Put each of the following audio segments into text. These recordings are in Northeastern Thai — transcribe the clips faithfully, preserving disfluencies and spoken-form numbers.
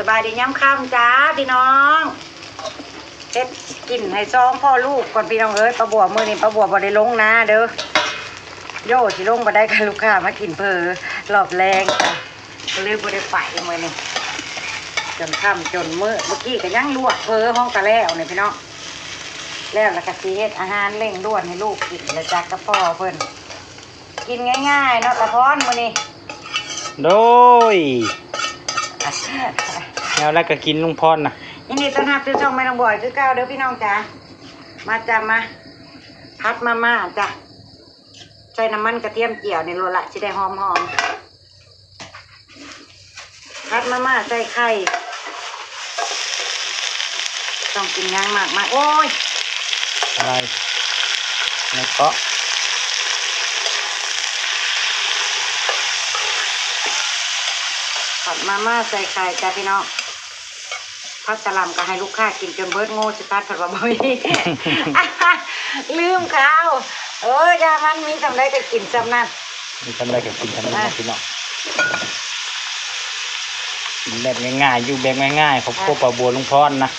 บายดียามค่ำจ้าพี่น้อง เฮ็ดกินให้สองพ่อลูกก่อนพี่น้องเอ้ย ป้าบัวมื้อนี้ป้าบัวบ่ได้ลงนาเด้อ โย่สิลงบ่ได้ค่ะ ลูกค้ามากินเผลอรอบแลงจ้ะ ก็เลยบ่ได้ไปมื้อนี้ จนค่ำจนมื้อ เมื่อกี้ก็ยังลวกเผลอห้องกะแล้วนี่พี่น้อง แล้วแล้วก็สิเฮ็ดอาหารเร่งด่วนให้ลูกกินแล้วจ้ะ กับพ่อเพิ่น กินง่ายๆเนาะ ตาพรมื้อนี้ โดย แนวแรกก็กินลุงพรนะ ยินดีต้อนรับสู่ช่องแม่น้องบอยคือเก่าเด้อพี่น้องจ้า มาจ้ะมา ผัดมาม่าจ้ะ ใส่น้ำมันกระเทียมเจียวนี่โลดละ สิได้หอมๆ ผัดมาม่าใส่ไข่ ต้องกินย่างมากมาก โอ้ย อะไร แล้วก็ ผัดมาม่าใส่ไข่จ้ะพี่น้อง ผัดสลัมก็ให้ลูกค้ากินจนเบิด โง่สิผัดผัดว่าบ่มี ลืมข้าว เออ อย่ามันมีส่ำใดก็กินส่ำนั้น มีส่ำใดก็กินส่ำนั้น อ่ะ พี่น้อง กินแบบง่ายๆ อยู่แบบง่ายๆ ครอบครัว อ่ะ ป้าบัวลุงพรนะ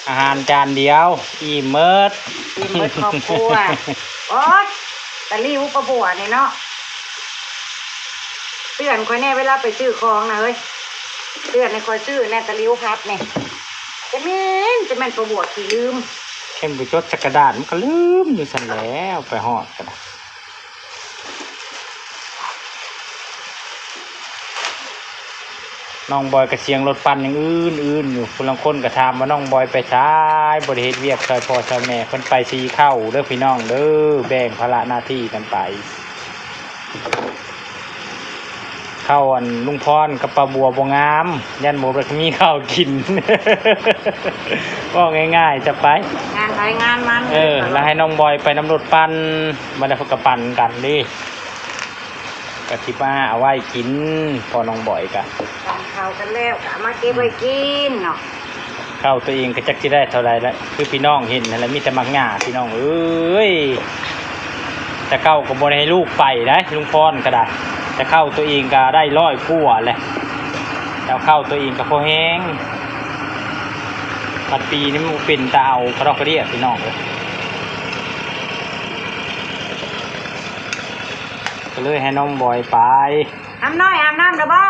อาหารจานเดียว อิ่มเมิด อิ่มเมิดครอบครัว โอ๊ย ตะหลิวป้าบัวนี่เนาะ เตือนข่อยแน่เวลาไปซื้อของนะเฮ้ย เตือนให้ข่อยซื้อแน่ตะหลิวผัดนี่ จะแม่น จะแม่นป้าบัวขี้ลืม เข้มไปจดใส่กระดาษมันก็ลืมอยู่ซั่นแหล้ว ไปฮอดก็ได้ น้องบอยก็เสียงรถปั่นยังอื้นๆอยู่ ผู้ลางคนก็ถามว่าน้องบอยไปไส บ่ได้เฮ็ดเวียกซอยพ่อซอยแม่ เพิ่นไปสีข้าวเด้อพี่น้องเด้อ แบ่งภาระหน้าที่กันไป ข้าวอันลุงพรกับป้าบัวบ่งาม ย่านบ่มีข้าวกิน เว้าง่ายๆ จะไป งานไผงานมัน เออ แล้วให้น้องบอยไปนำรถปั่น บ่ได้เพิ่นก็ปั่นกันเด้ ก็สิมาเอาไว้กิน พ่อน้องบอยก็ ปั่นข้าวกันแล้วก็เอามาเก็บไว้กินเนาะ ข้าวตัวเองก็จักสิได้เท่าใดละ คือพี่น้องเห็นนั่นแหละ มีแต่หมากหญ้าพี่น้องเอ้ย แต่เก่าก็บ่ได้ให้ลูกไปได้ ลุงพรก็ได้ แต่ข้าวตัวเองก็ได้ร้อยกว่าแหละ แล้วข้าวตัวเองก็พอแฮง บัดปีนี้มันเป็นตาเอากระดอกกระเดี้ยพี่น้องเอ้ย ก็เลยให้น้องบอยไป น้ำน้อยอาบน้ำเด้อบ่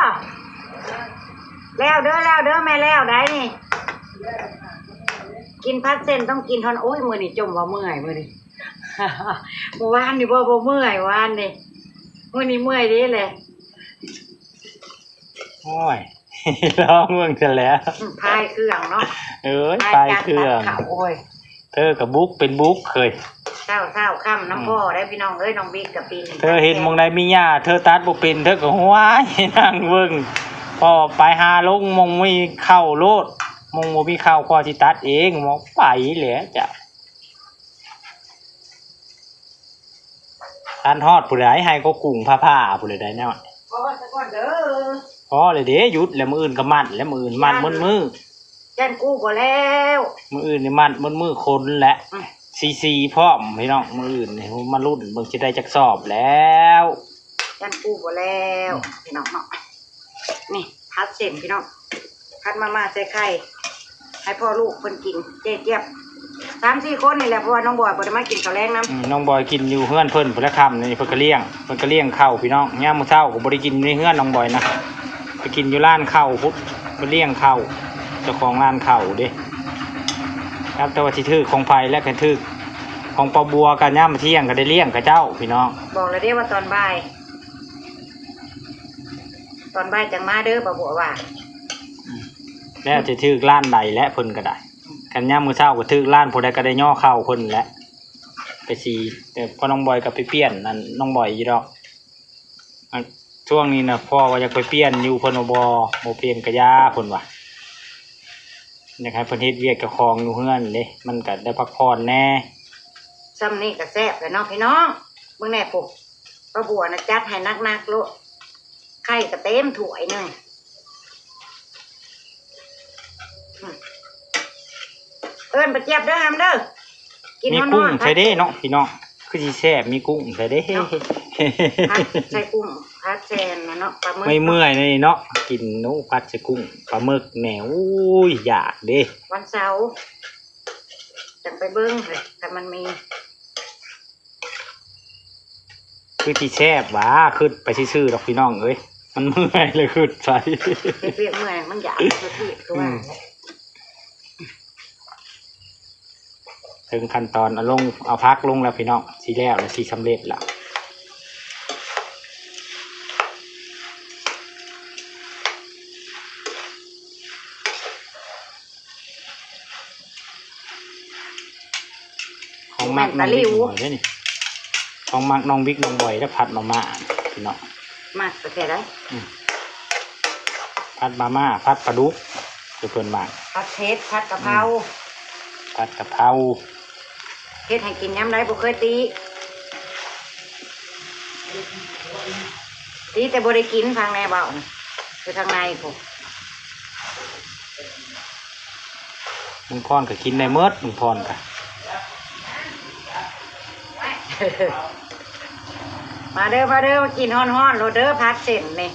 แล้วเด้อ แล้วเด้อ แม่แล้วได้นี่ กินผัดเส้นต้องกินทอน โอ้ย มื้อนี้จมว่าเมื่อยมื้อนี้ เมื่อวานนี่บ่ บ่เมื่อยวานนี่ มื้อนี้เมื่อยเด้แหละ โอ้ย ลองเบิ่งซะแล้ว อืม พายเครื่องเนาะ เอ้ย พาย พายเครื่อง จักรตัดข้าว โอ้ย เธอก็บุกเป็นบุกเคย เช้าเช้าค่ำน้ำพ่อได้พี่น้องเอ้ย น้องบิ๊กกับปีน เธอเห็นหม่องใดมีหญ้า เธอตัดบ่เป็น เธอก็ห้วยนั่งเบิ่ง พ่อไปหาลงหม่องมีข้าวโลด หม่องบ่มีข้าวพ่อสิตัดเอง หม่องไปแหละจ้ะ ทันฮอดผู้ใด ให้ก็กุ้งผ้าๆ ผู้ใดได้แนว พอซะก่อนเด้อ พอเลยเด้ หยุดแล้ว มื้ออื่นก็มั่น แล้วมื้ออื่นมั่นหมดมื้อ ย่านกู้บ่แล้ว มื้ออื่นนี่มั่นหมดมื้อคนแหละ อืม ซีซีพร้อมพี่น้อง มื้ออื่นนี่มาลุ้นเบิ่งสิได้จักสอบแล้ว ย่านกู้บ่แล้ว อืม พี่น้องเนาะ นี่ผัดเส้นพี่น้อง ผัดมาม่าใส่ไข่ ให้พ่อลูกเพิ่นกิน เจ๊เจี๊ยบ สามสี่คนนี่แหละ เพราะว่าน้องบอยบ่ได้มากินข้าวแลงนำ อืม น้องบอยกินอยู่เฮือนเพิ่นพุ้นละค่ำนี่ เพิ่นก็เลี้ยง เพิ่นก็เลี้ยงข้าวพี่น้อง ยามมื้อเช้าก็บ่ได้กินในเฮือนน้องบอยนะ ไปกินอยู่ร้านข้าวพุ้น เพิ่นเลี้ยงข้าว เจ้าของร้านข้าวเด้ ครับ แต่ว่าสิถืกของไผแล้วก็ถืกของป้าบัว ก็ยามเที่ยงก็ได้เลี้ยงเขาเจ้าพี่น้อง บอกแล้วเด้ว่าตอนบ่าย ตอนบ่ายจังมาเด้อป้าบัวว่า แล้วสิถืกร้านใดแล้วเพิ่นก็ได้ คันยามมื้อเช้าก็ถืกร้านผู้ใดก็ได้ย่อข้าวเพิ่นแหละ ไปสี แต่พ่อน้องบอยก็ไปเปลี่ยนนั่นน้องบอยอยู่ดอก อัน ช่วงนี้นะพ่อว่าอยากไปเปลี่ยนอยู่ เพิ่นว่าบ่ บ่เปลี่ยนกะยา เพิ่นว่า อยากให้เพิ่นเฮ็ดเวียกเจ้าของอยู่เฮือนเด้ มันก็ได้พักผ่อนแหน่ ซ่ำนี่ก็แซ่บแล้วเนาะพี่น้อง เบิ่งแหน่พุ้น ป้าบัวน่ะจัดให้หนักๆโลด ไข่ก็เต็มถ้วยหนึ่ง อืม เอิ้นป้าเจี๊ยบเด้อหำเด้อ กิน มี ฮ้อนๆ กุ้งใส่เด้เนาะพี่น้อง คือสิแซ่บ มีกุ้งใส่เด้ เนาะ ผัดใส่กุ้ง ผัดแซนนะเนาะ ปลาหมึก ไม่เมื่อยเลยเนาะ กินหนูผัดใส่กุ้ง ปลาหมึกแหน่ อุ้ย อยากเด้ วันเสาร์ จังไปเบิ่งเลย ถ้ามันมี คือที่แซ่บหวา คือไปซื่อๆดอกพี่น้องเอ้ย มันเมื่อยเลยคือไป เฮ็ดเวียกเมื่อย มันอยากเฮ็ดเวียกคือว่า อืม ถึงขั้นตอนเอาลง เอาผักลงแล้วพี่น้อง สิแล้วแล้ว สิสำเร็จแล้ว ของมักน้องบิ๊กน้องบอยเด้อนี่ ของมักน้องบิ๊กน้องบอยแล้วผัดมาม่าพี่น้อง มักแต่แท้ได้ อืม ผัดมาม่า ผัดปลาดุก คือเพิ่นมัก ผัดเผ็ด ผัดกะเพรา อืม ผัดกะเพรา เฮ็ดให้กินยามใดบ่เคยติ ติแต่บ่ได้กิน ฟังแน่เว้านะ อยู่ทางในพุ้น ลุงพรก็กินได้หมด ลุงพรก็ มาเด้อ มาเด้อ มากินฮ้อนๆโลดเด้อ ผัดเส้นนี่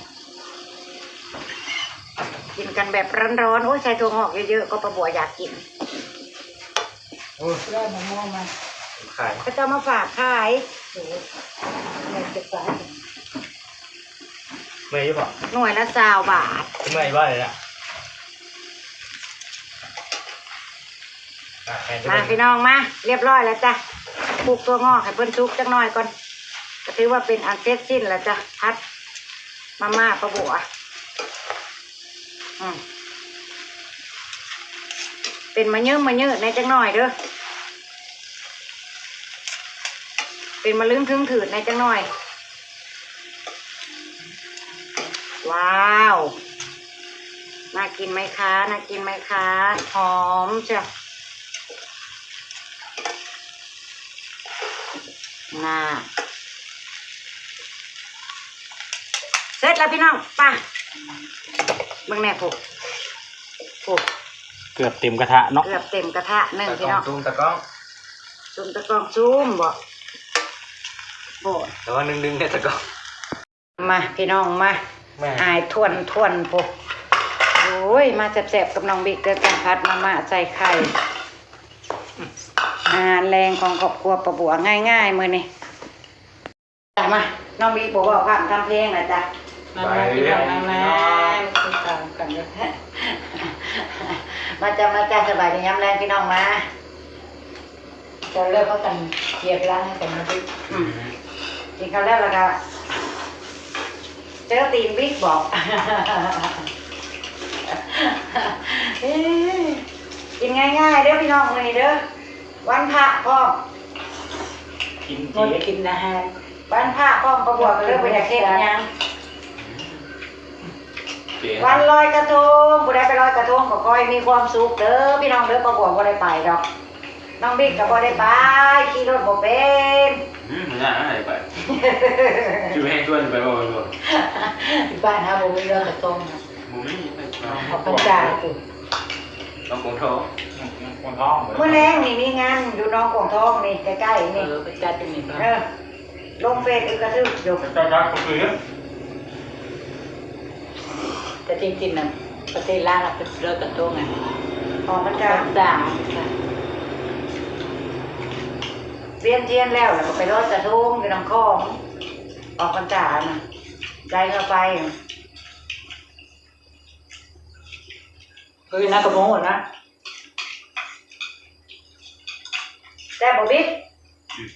กินกันแบบร้อนๆ โอ้ย ใส่ถั่วงอกเยอะๆ ก็ป้าบัวอยากกิน โอ้ย ได้มะม่วงมา ขาย เขาจะเอามาฝากขาย โอ้ย เงินเก็บไว้ เมื่อยอยู่บ่ หน่วยละซาวบาท เมื่อยบ่เลยล่ะ อ่ะ แทนที่ มา มัน พี่น้องมา เรียบร้อยแล้วจ้ะ คลุกถั่วงอกให้เพิ่นสุกจักหน่อยก่อน ก็ถือว่าเป็นอันเสร็จสิ้นแล้วจ้ะ ผัดมาม่าป้าบัว อืม เป็นมะเยิ่มมะเยิ่มแหน่จักหน่อยเด้อ เป็นมะลึงถึงถืดแหน่จักหน่อย ว้าว น่ากินไหมคะ น่ากินไหมคะ หอมเชียว น่า เสร็จแล้วพี่น้อง ไป เบิ่งแหน่พุ้น พุ้น เกือบเต็มกระทะเนาะ เกือบเต็มกระทะหนึ่ง ตะกล้อง พี่น้อง ซูมตะกล้อง ซูมตะกล้อง ซูมบ่ โอ้ย แต่ว่าหนึ่งๆเนี่ยตะกล้อง มาพี่น้องมา แม่ อายทวนทวนพุ้น โอ้ย มาแซ่บๆกับน้องบิ๊กเด้อจ้ะ ผัดมาม่าใส่ไข่ อาหารแลงของครอบครัวป้าบัวง่ายๆมื้อนี้ จ้ะ มา น้องบิ๊กบ่เว้าพร่ำทำเพลงนะจ้ะ มา มา พี่น้อง มา มา ติดตามกันเด้อ มาจ้ะ มาจ้ะ สบายดียามแลงพี่น้องมา จะเลิกเขากันเกียบล้างให้กันนะพี่ อืม กินข้าวแล้วล่ะค่ะ เจอตีนบิ๊กบอก เอ้ย กินง่ายๆเด้อพี่น้องมื้อนี้เด้อ วันพระพร้อม กิน งด เจ กินอาหาร วันพระพร้อม ป้าบัวก็เลยบ่อยากเฮ็ดหยัง เจ วันลอยกระทง ผู้ใดไปลอยกระทงก็ขอให้มีความสุขเด้อพี่น้องเด้อ ป้าบัวบ่ได้ไปดอก น้องบิ๊กก็บ่ได้ไป ขี่รถบ่เป็น อืม มันยากนะ ไป อยู่แห้งชวนไปบ่ บ่ บ้านเฮาบ่มีลอยกระทงนะ บ่มี ออกพรรษาพุ้น หนองกวางทอง หนองกวางทอง มื้อแลงนี่มีงานอยู่หนองกวางทองนี่ ใกล้ๆนี่ เออ ไปจัดอยู่นี่บ่ เออ ลงเฟซอึกกระทึกอยู่ ไปจัดจัดก็คือ แต่จริงๆน่ะ ประเทศลาวน่ะเป็นลอยกระทงอ่ะ ออกพรรษา ออกพรรษาค่ะ เวียนเทียนแล้ว แล้วก็ไปลอยกระทงอยู่น้ำคลอง ออกพรรษาน่ะ ใจเข้าไป เฮ้ย น่ากระโมงนะ แซ่บบ่บิ๊ก อืม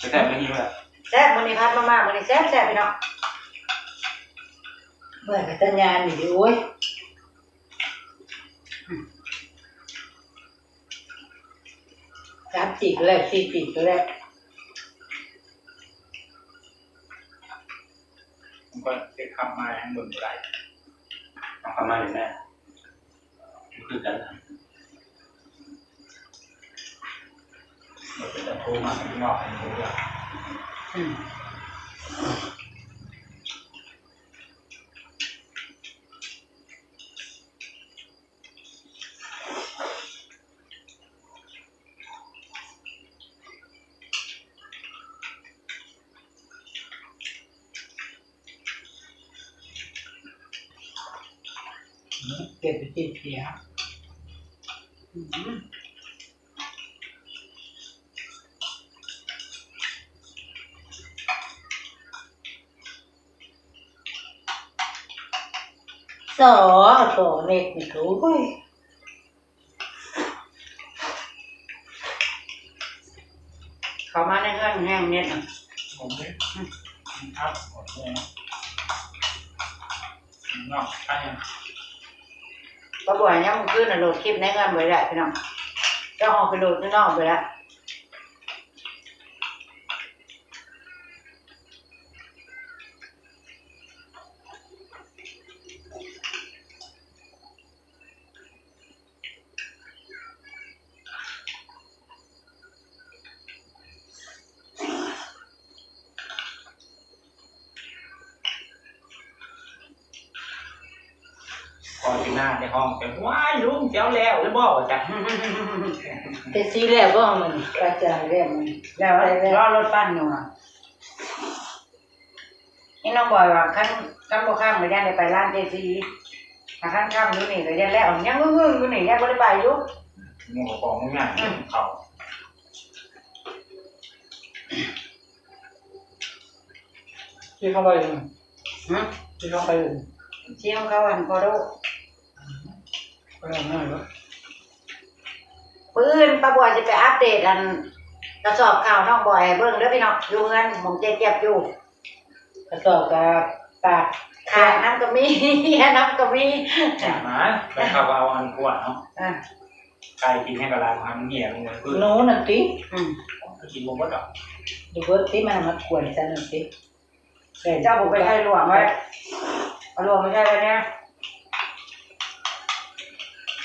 แซ่บไม่หิวอ่ะ แซ่บ มื้อนี้ผัดมาม่า มื้อนี้แซ่บแซ่บพี่น้อง เมื่อยกับสัญญาณอยู่ดิ โอ้ย สามปีกแล้ว สี่ปีกแล้ว มันก็เช็คคำมาให้มึงบ่ได้ เอาคำมาอยู่แน่ คือกัน มันเป็นตะโพมาข้างนอกให้มึงด้วย อืม เก็บไปกินเสีย อืม สอ สอเน็ตนี่โอ้ย เข้ามาในเฮือนแฮงเน็ตน่ะ ผมไม่ อืม ครับ ผมเลยนะ นอกใช่ ป้าบัวยังมื้อคืนน่ะโหลดคลิปในเฮือนบ่ได้พี่น้อง เจ้าออกไปโหลดข้างนอกไปแล้ว ก่อนที่หน้าในห้องแต่ "ว้าย ลุง เจ้าแล้วหรือบ่?" จ้ะ แต่สีแล้วบ่มัน กระจายแล้วมัน แล้ว แล้ว รอรถปั้นอยู่อะ นี่น้องบอยว่า คัน คันบ่ค้างก็ย่านได้ไปร้านเจซี ถ้าคันค้างอยู่นี่ก็ย่านแล้ว ยังงึ่งๆอยู่นี่ ย่านบ่ได้ไปอยู่ หมู่ของง่าย อืม เขา ที่เข้าไปอยู่ ฮะ ที่เข้าไปอยู่ เสียงเขาอันพอรู้ ไปเอาง่ายแล้ว มื้ออื่นป้าบัวสิไปอัปเดตอัน กระสอบข้าวน้องบอยให้เบิ่งเด้อพี่น้อง อยู่เฮือนหม่องเจ๊เจี๊ยบอยู่ กระสอบกับปาก ขาดน้ำก็มี เหี่ยน้ำก็มี หามา ไปเข้าเอาอันขวดเนาะ อ่ะ ไก่กินให้กระลาของมันเหี่ยลงไปพื้น หนูน่ะติ อืม กินบ่หมดดอก ดูเบิ่งติ มันมาขวนซะหน่อยติ เจ้าผมไปใส่หลวงไว้ เอาหลวงไปใส่ไว้เนี่ย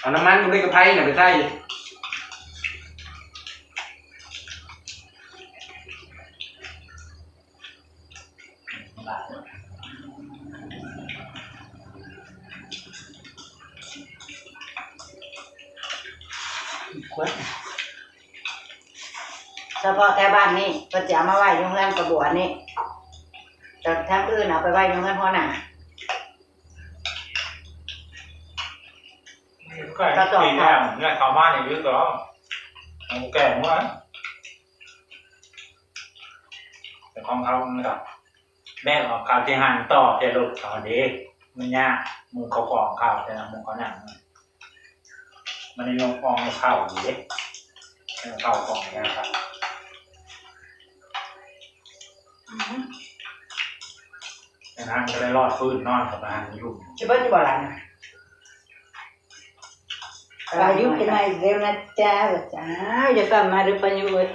เอาน้ำมันกับพริกกระไพน่ะไปใส่ เฉพาะแถวบ้านนี่เพิ่นสิเอามาไว้อยู่เฮือนป้าบัวนี่ แต่ทางอื่นเอาไปไว้อยู่เฮือนหัวหน้า ก็สอง ปีแล้วเนี่ย เขามาในยุคเรา เอาแก่เมื่อ แต่ของเขามันก็แบกออกข่าวที่หันต่อแต่รถเขาเด้ มันยาก หมู่เขากองข่าวแต่ละหมู่เขาหนัง มันยังกองข่าวอยู่เด้ เอาข่าวกองนะครับ อืม แต่นางก็ได้รอดฟื้นนอนกับนางอยู่ จะเบิ้ลอยู่บ่ล่ะนะ ปายุเป็นไงเร็วนะจ๊ะ อ้าว อย่าฟังมาเด้อปายุเอ้ย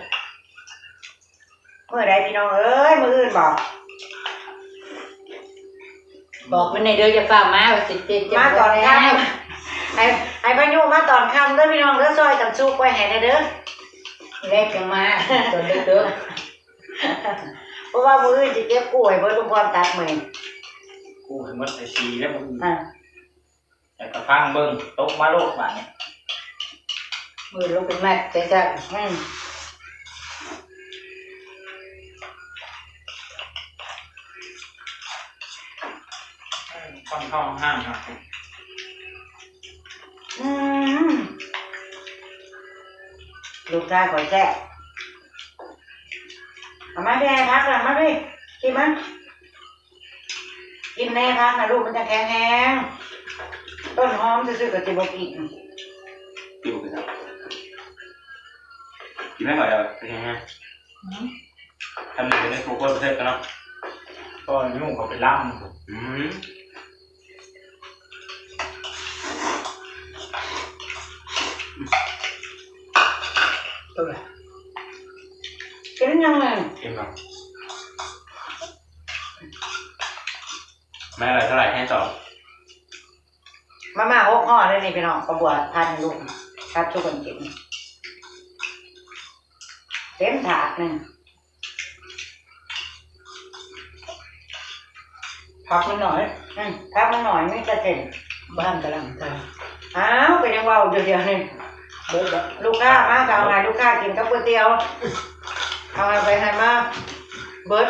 เมื่อใดพี่น้องเอ้ย มื้ออื่นบอก บอกมันในเด้อ อย่าฟังมา ว่าสิเจ็บ มาตอนค่ำ ให้ ให้ปายุมาตอนค่ำเด้อพี่น้องเด้อ ซอยกันซุกไว้ให้แน่เด้อ แรกจังมา ตอนเด้อ เพราะว่ามื้ออื่นสิเก็บกู้ให้เบิด ลุงพรตัดมื้อนี้ กู้ให้หมดไอ้สีแล้วมื้ออื่น อ่ะ แต่กระพังเบิ่ง ตกมาโลดบาดนี้ มือลงเป็นแม็กใส่จ้ะ อืม ค่อนข้างห้ามนะ อืม ลูกชายข่อยแซ่บ เอามาแด่พักหลังมาพี่ กินมั้ย กินแน่พักนะลูก มันจะแข็งแรง ต้นหอมซื่อๆก็สิบ่กิน กินบ่เป็นครับ กินไม่ไหวอ่ะ เป็นไงฮะ อืม ทำหนึ่งเป็นในครัวก็เสร็จแล้วเนาะ ก็ยุ่งเขาเป็นล่ำ อืม ตัวไหน กินยังไง กินก่อน แม่อะไรเท่าไหร่ให้สอง มาม่าหกห่อเลยนี่พี่น้อง ก็บวชพันลูก ครับทุกคนกิน เต็มถาดหนึ่ง ผักมันหน่อย อืม ผักมันหน่อย มีแต่เส้น บ้านกำลังทำ อ้าว ก็ยังเว้าอยู่เดี๋ยวนี้ เบิดบ่ ลูกค้ามาก็เอาให้ลูกค้ากินกับก๋วยเตี๋ยว เอาให้ไปให้มา เบิด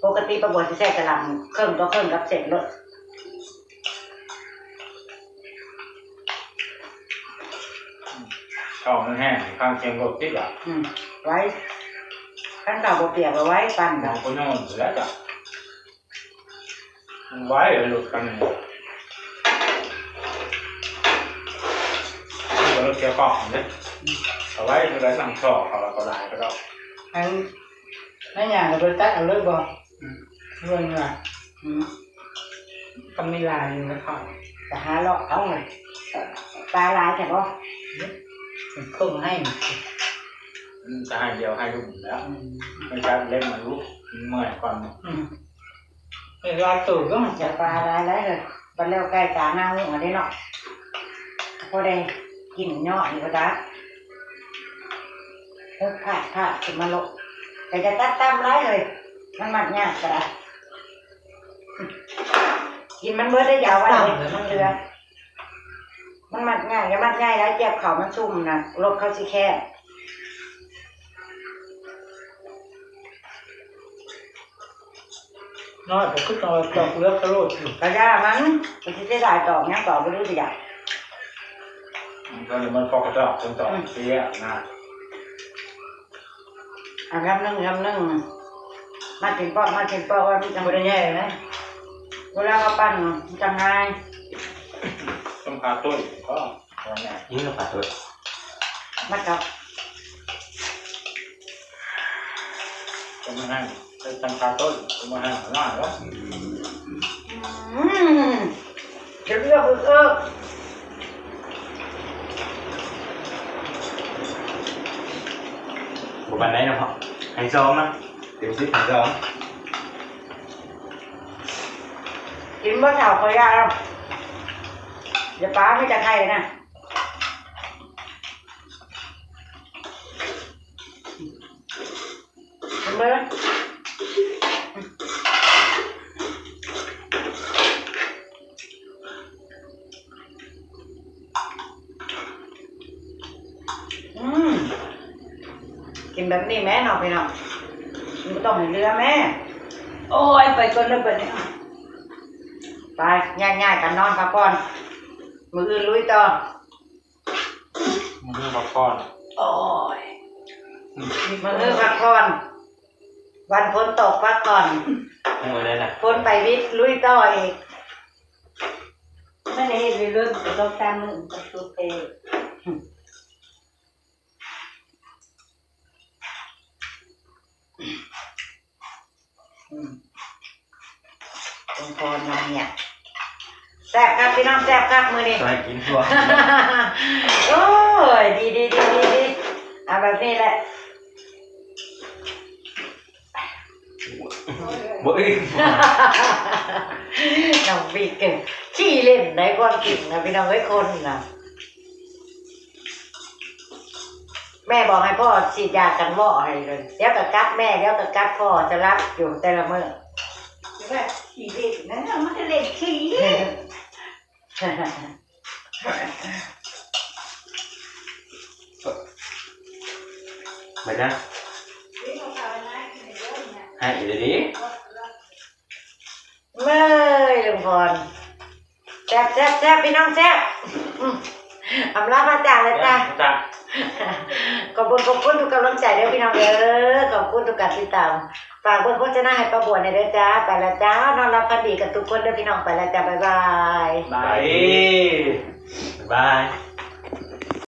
ปกติป้าบัวสิใส่กะหล่ำเครื่องต่อเครื่องกับเส้นโลด ท้องมันแห้งข้างเคียงรถติดอ่ะ อืมไว้คันข้าวบ่เปียกเอาไว้ปั่น น้ กั อน งก็นอนอยู่แล้วจ้ะมันไว้หลุดกันเนี่ยมันก็เลยเสียกล้องเนี่ยเอาไว้เวลาสั่งสอบเขาแล้วก็ไลน์ก็ได้ อันนั้นอย่างเราไปตัดเอาเลยบ่ อืม เรื่องละอืมก็มีลายอยู่นะเขาจะหาเลาะเอาเลยปลาลายแต่บ่ มันครึ่งให้ มันจะให้เดียวให้ลูกหนึ่งแล้ว อืม ไม่ใช่เล่นมันลูกมันเมื่อยก่อน อืมเวลาตูดก็มัน จะ จะ ปลาลายแล้วเลยบัดแล้วใกล้ตาหน้าหัวได้เนาะพอได้กินเนาะอยู่ก็ได้เออพลาดพลาดขึ้นมาโลดแต่จะตัดตามไล่เลย มันมัดยากก็ได้กินมันเบิดได้อยาวไว้เลยมันเหลือ มันมัดง่ายอย่ามัดง่ายแล้วเจ็บเขามันซุ่มนะรถเขาสิแคบ น้อยผมก็ต้องตอกเลือกกระโดดอยู่ กระยามันมันสิได้หลายตอกเนี้ยตอกไปรู้สิอยาก มันก็เลยมันปอกกระจอกจนตอกเสียนะ อ่ะคำหนึ่งคำหนึ่งมากินปอกมากินปอกว่ามันจัง ไม่ได้แย่นะ เวลาเขาปั้นมันจังง่าย ต้องพาตุ้ยก็ตอนเนี้ย นี่เราปาดตัว มากับ ก็มาให้ไปตั้งพาตุ้ยก็มาให้หน่อยแล้ว อืมเดี๋ยวเลือกเออ บุบันได้นะพ่อไฮซองนะเต็มสิบไฮซอง กินบ่เท่าเขายาแล้วอย่าป้าไม่จะไทยนะกินเลยอืมกินแบบนี้แม่เนาะพี่น้องมันต้องให้เหลือแม่ โอ้ยไปก่อนแล้วบัดนี้ ไปง่ายๆกันนอนพักผ่อนมื้ออื่นลุยต่อ มันเรื่องละก้อน โอ้ย มื้ออื่นพักผ่อนวันฝนตกพักผ่อน มือเลยนะ ฝนไปวิทย์ลุยต่ออีก ไม่ได้เห็นเลยเรื่องต้องตามมือกับตัวเอง อืมต้องพอน้ำเนี่ยแซ่บครับพี่น้องแซ่บครับมื้อนี้ ใส่กินตัว โอ้ยดีดีดีดีดีเอาแบบนี้แหละ บ่อึ้ง น้องบิ๊กเกินขี้เล่นในความจริงนะพี่น้องเอ้ยคนนะแม่บอกให้พ่อฉีดยากันว่อให้เลยเดี๋ยวก็กัดแม่เดี๋ยวก็กัดพ่อจะรับอยู่แต่ละมื้อ แบบขี้เล่นนั่นน่ะมันจะเล่นขี้เล่น ไปนะให้อีกดี เมื่อยลุงพรแซ่บแซ่บแซ่บพี่น้องแซ่บอืมอำลาพระจากเลยจ้า จ้ะ ขอบคุณขอบคุณทุกกำลังใจเด้อพี่น้องเด้อขอบคุณทุกการติดตามฝากเบิ่งโฆษณาให้ป้าบัวในอยเด้อจ้าไปละจ้านอนหลับฝันดีกันทุกคนเด้อพี่น้องไปละจ้าบ๊ายบาย บายบาย